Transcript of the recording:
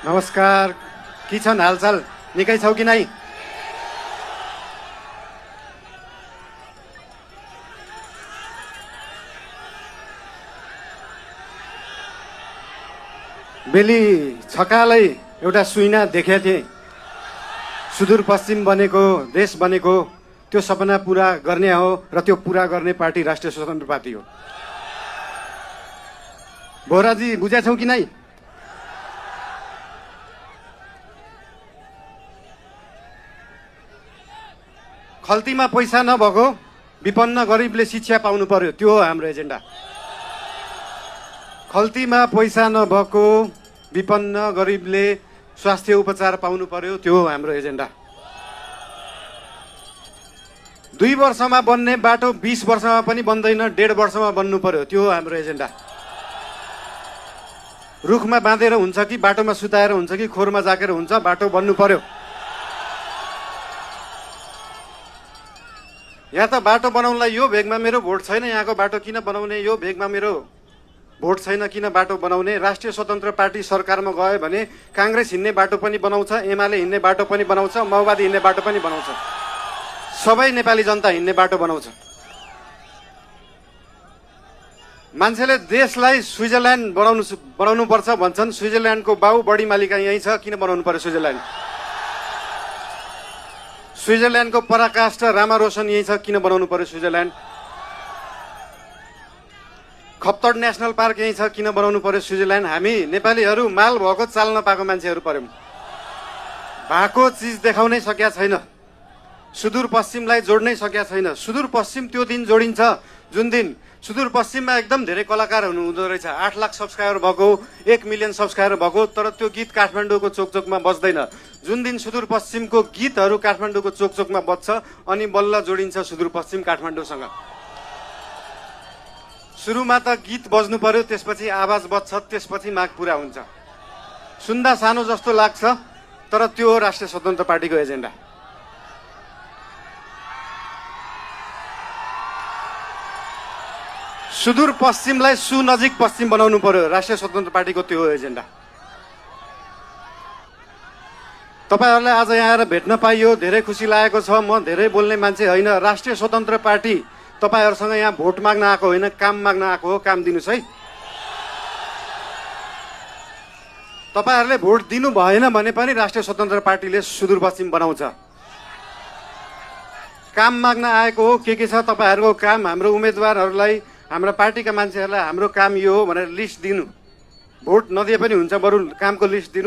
नमस्कार, के छन् हालचाल? निकै छौ कि नै? बेली छकालै एउटा सुइना देखेको थिएँ। सुदूरपश्चिम बनेको, देश बनेको, त्यो सपना पुरा गर्ने हो र त्यो पुरा गर्ने पार्टी राष्ट्रिय स्वतन्त्र पार्टी हो। बोराजी बुझेछौ कि नै? खल्तीमा पैसा नभएको विपन्न गरिबले शिक्षा पाउनु पर्यो, त्यो हो हाम्रो एजेन्डा। खल्तीमा पैसा नभएको विपन्न गरिबले स्वास्थ्य उपचार पाउनु पर्यो, त्यो हो हाम्रो एजेन्डा। 2 वर्षमा बन्ने बाटो 20 वर्षमा पनि बन्दैन, 1.5 वर्षमा बन्नु पर्यो, त्यो हो हाम्रो एजेन्डा। रुखमा बाँधेर हुन्छ कि बाटोमा सुताएर हुन्छ कि खोरमा जाकेर हुन्छ, बाटो बन्नु पर्यो। यहाँ त बाटो बनाउनलाई यो भेगमा मेरो भोट छैन, यहाँको बाटो किन बनाउने, यो भेगमा मेरो भोट छैन किन बाटो बनाउने। राष्ट्रिय स्वतन्त्र पार्टी सरकारमा गयो भने काङ्ग्रेस हिँड्ने बाटो पनि बनाउँछ, एमाले हिँड्ने बाटो पनि बनाउँछ, माओवादी हिँड्ने बाटो पनि बनाउँछ, सबै नेपाली जनता हिँड्ने बाटो बनाउँछ। मान्छेले देशलाई स्विजरल्यान्ड बनाउनु पर्छ भन्छन्। स्विजरल्यान्डको बाउ बढी मालिका यहीँ छ, किन बनाउनु पर्यो स्विजरल्यान्ड? स्विजरल्यान्डको पराकाष्ठ रामारोसन यहीँ छ, किन बनाउनु पर्यो स्विजरल्यान्ड? खप्तड नेसनल पार्क यहीँ छ, किन बनाउनु पर्यो स्विजरल्यान्ड? हामी नेपालीहरू माल भएको चाल नपाएको मान्छेहरू पर्यौँ। भएको चिज देखाउनै सकेका छैन, सुदूरपश्चिमलाई जोड्नै सकेका छैन। सुदूरपश्चिम त्यो दिन जोडिन्छ जुन दिन सुदूरपश्चिममा एकदम धेरै कलाकार हुँदो रहेछ। 8 लाख सब्सक्राइबर भएको, 1 मिलियन सब्सक्राइबर भएको, तर त्यो गीत काठमाडौँको चोकचोकमा बज्दैन। जुन दिन सुदूरपश्चिमको गीतहरू काठमाडौँको चोकचोकमा बज्छ अनि बल्ल जोडिन्छ सुदूरपश्चिम काठमाडौँसँग। सुरुमा त गीत बज्नु पर्यो, त्यसपछि आवाज बज्छ, त्यसपछि माग पुरा हुन्छ। सुन्दा सानो जस्तो लाग्छ, तर त्यो हो राष्ट्रिय स्वतन्त्र पार्टीको एजेन्डा। सुदूरपश्चिमलाई सुनजिक पश्चिम बनाउनु पर्यो, राष्ट्रिय स्वतन्त्र पार्टीको त्यो हो एजेन्डा। तपाईहरुलाई आज यहाँ आएर भेट्न पाइयो, धेरै खुसी लागेको छ। म धेरै बोल्ने मान्छे होइन। राष्ट्रिय स्वतन्त्र पार्टी तपाईहरुसँग यहाँ भोट माग्न आएको होइन, काम माग्न आएको हो। काम दिनुस् है। तपाईहरुले भोट दिनु भएन भने पनि राष्ट्रिय स्वतन्त्र पार्टीले सुदूरपश्चिम बनाउँछ। काम माग्न आएको हो। के छ तपाईहरुको काम? हाम्रो उम्मेदवारहरूलाई, हाम्रा पार्टीका मान्छेहरूलाई हाम्रो काम यो हो भनेर लिस्ट दिनु। भोट नदिए पनि हुन्छ, बरु कामको लिस्ट दिनु।